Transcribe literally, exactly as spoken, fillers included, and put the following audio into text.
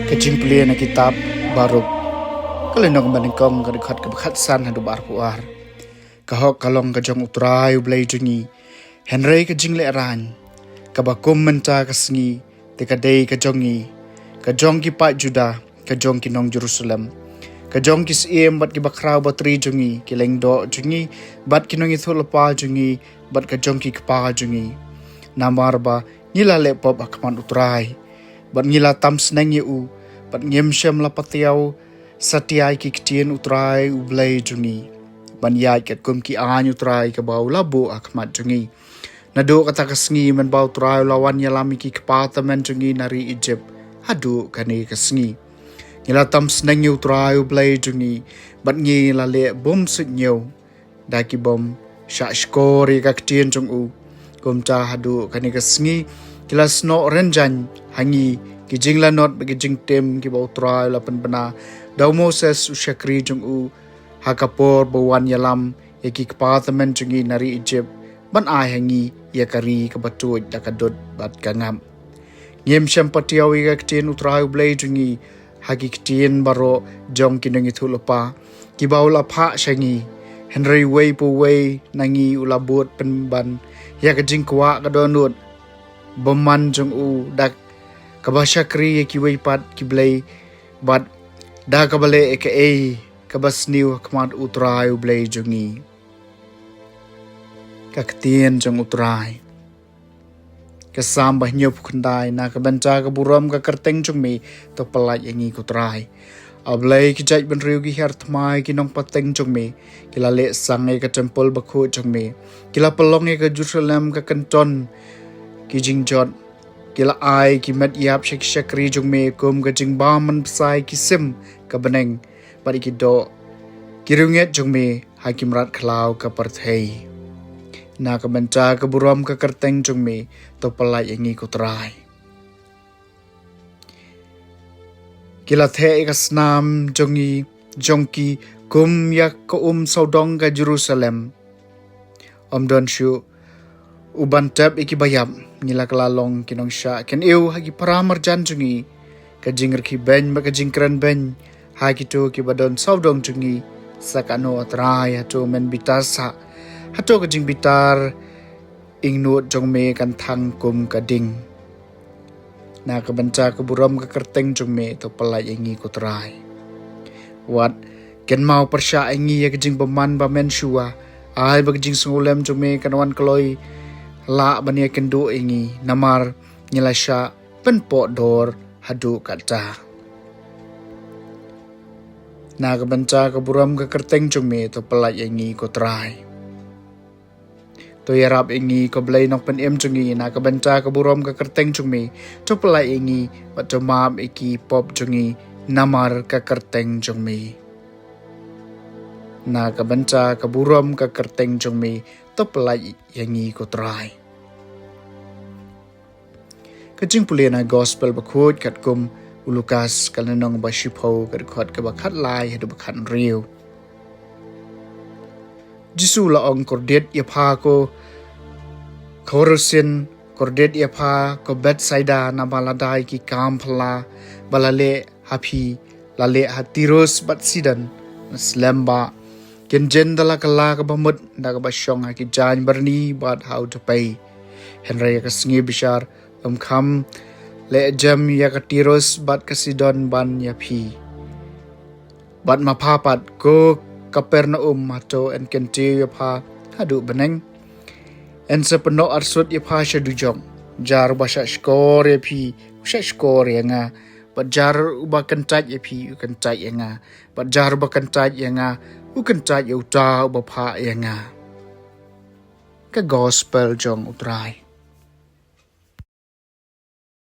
Ka jingpule na kitab Baruk. Ka lynnong ba nyngkong, ka dkhot kaba khatsan haduh ba arphew ar. Ka hok ka long ka jong U Trai U Blei jong ngi, hynrei ka jinglehrain kaba kum mynta ka sngi te ka dei ka jong ngi, ka jong ki paid Judah, ka jong ki nong Jerusalem, ka jong ki syiem bad ki bakhraw batri jong ngi, ki lyngdoh jong ngi bad ki nongïathuhlypa jong ngi, bad ka jong ki kpa jong ngi. Namar ba ngi la leh pop ha khmat U Trai, bad ngi la tam sneng ïa u, bad ngim shym la patiaw satia ïa ki ktien U Trai U Blei jong ngi, ban ïaid katkum ki aiñ U Trai kaba u la buh ha khmat jong ngi. Naduh kata ka sngi mynba U Trai u la wan ïalam ïa ki kpa tymmen jong ngi na ri Egypt haduh kane ka sngi, ngi la tam sneng ïa U Trai U Blei jong ngi, bad ngi la leh bymsuidñiew da ki bym shahshkor ïa ka ktien jong u. Kumta haduh kane ka sngi ki la snoh rynjang ha ngi ki jinglanot bad ki jingtim kiba U Trai u la pynbna da u Moses u shakri jong u, ha ka por ba u wan ïalam ïa ki kpa tymmen jong ngi na ri Egypt, ban ai ha ngi ïa ka ri kaba tuid da ka dud bad ka ngap. Ngim shym patiaw ïa ka ktien U Trai U Blei jong ngi ha ki ktien baroh jong ki nongïathuhlypa kiba u la phah sha ngi. Hynrei uwei pa uwei na ngi u la bud pynban ïa ka jingkwah ka dohnud bymman jong u da kaba shakri ïa kiwei pat ki blei, bad da kaba leh ïa kaei kaba sniew ha khmat U Trai U Blei jong ngi. Ka ktien jong U Trai. Ka Salm ba hynñiewphew khyndai. Na ka bynta ka burom ka kyrteng jong me, to pyllait ïa ngi ko Trai. A Blei, ki jaitbynriew ki hiar thma ïa ki nongpateng jong me, ki la leh sang ïa ka templ bakhuid jong me, ki la pynlong ïa ka Jerusalem ka kynton ki jingjot, ki la ai ki met ïap sha ki shakri jong me kum ka jingbam man bsa ïa ki sim ka bneng bad ïa ki doh ki riewngeit jong me ha ki mrad khlaw ka pyrthei. Na ka bynta ka burom ka kyrteng jong me, to pyllait ïa ngi ko Trai. Ki la theh ïa ka snam jong ngi, jong ki kum ïa ka um sawdong ka Jerusalem. Ym don shuh u ban tep ïa kiba ïap. Ngi la kylla long ki nongshah kyniew ha ki para marjan jong ngi. Ka jingrkhie beiñ bad ka jingkren beiñ ha kito kiba don sawdong jong ngi. Sa kano, A Trai, hato men bitar sah? Hato ka jingbitar ingnud jong me kan thang kum ka ding? Na ka bynta ka burom ka kyrteng jong me, to pyllait ïa ngi ko Trai. Wat kynmaw pyrshah ïa ngi ïa ka jingbymman ba mynshuwa. Ai ba ka jingsngewlem jong me kan wan kloi lah ban ïakynduh ïa ngi, namar ngi la shah pynpoh dor haduh katta. Na ka bynta ka burom ka kyrteng jong me, to pyllait ïa ngi ko Trai. To ïarap ïa ngi ko Blei Nongpynim jong ngi. Na ka bynta ka burom ka kyrteng jong me, to pyllait ïa ngi bad to map ïa ki pop jong ngi namar ka kyrteng jong me. Na ka bynta ka burom ka kyrteng jong me, to pyllait ïa ngi ko Trai. Ka jingpule na Gospel bakhuid katkum u Lukas, ka lynnong ba shiphew, ka dkhot kaba khatlai haduh ba khathynriew. Jisu la ong, kordit ïa pha ko Khorasin, kordit ïa pha ko Bethsaida, naba lada ïa ki kam phylla ba la leh ha phi la leh ha Tirus bad Sidon, slem ba kin jin da la kylla kaba mut da kaba shong ha ki jaiñ byrni bad ha u dpei. Hynrei ïa ka sngi bishar ym kham leh jem ïa ka Tirus bad ka Sidon ban ïa phi. Bad ma pha pat ko Kapernaum, hato yn kyntiew ïa pha haduh bneng? Yn sa pynnoh arsut ïa pha sha dujok. Jar uba shahshkor ïa phi u shahshkor ïa nga, bad jar uba kyntait ïa phi u kyntait ïa nga, bad jar uba kyntait ïa nga u kyntait ïa uta uba phah ïa nga. Ka Gospel jong U Trai.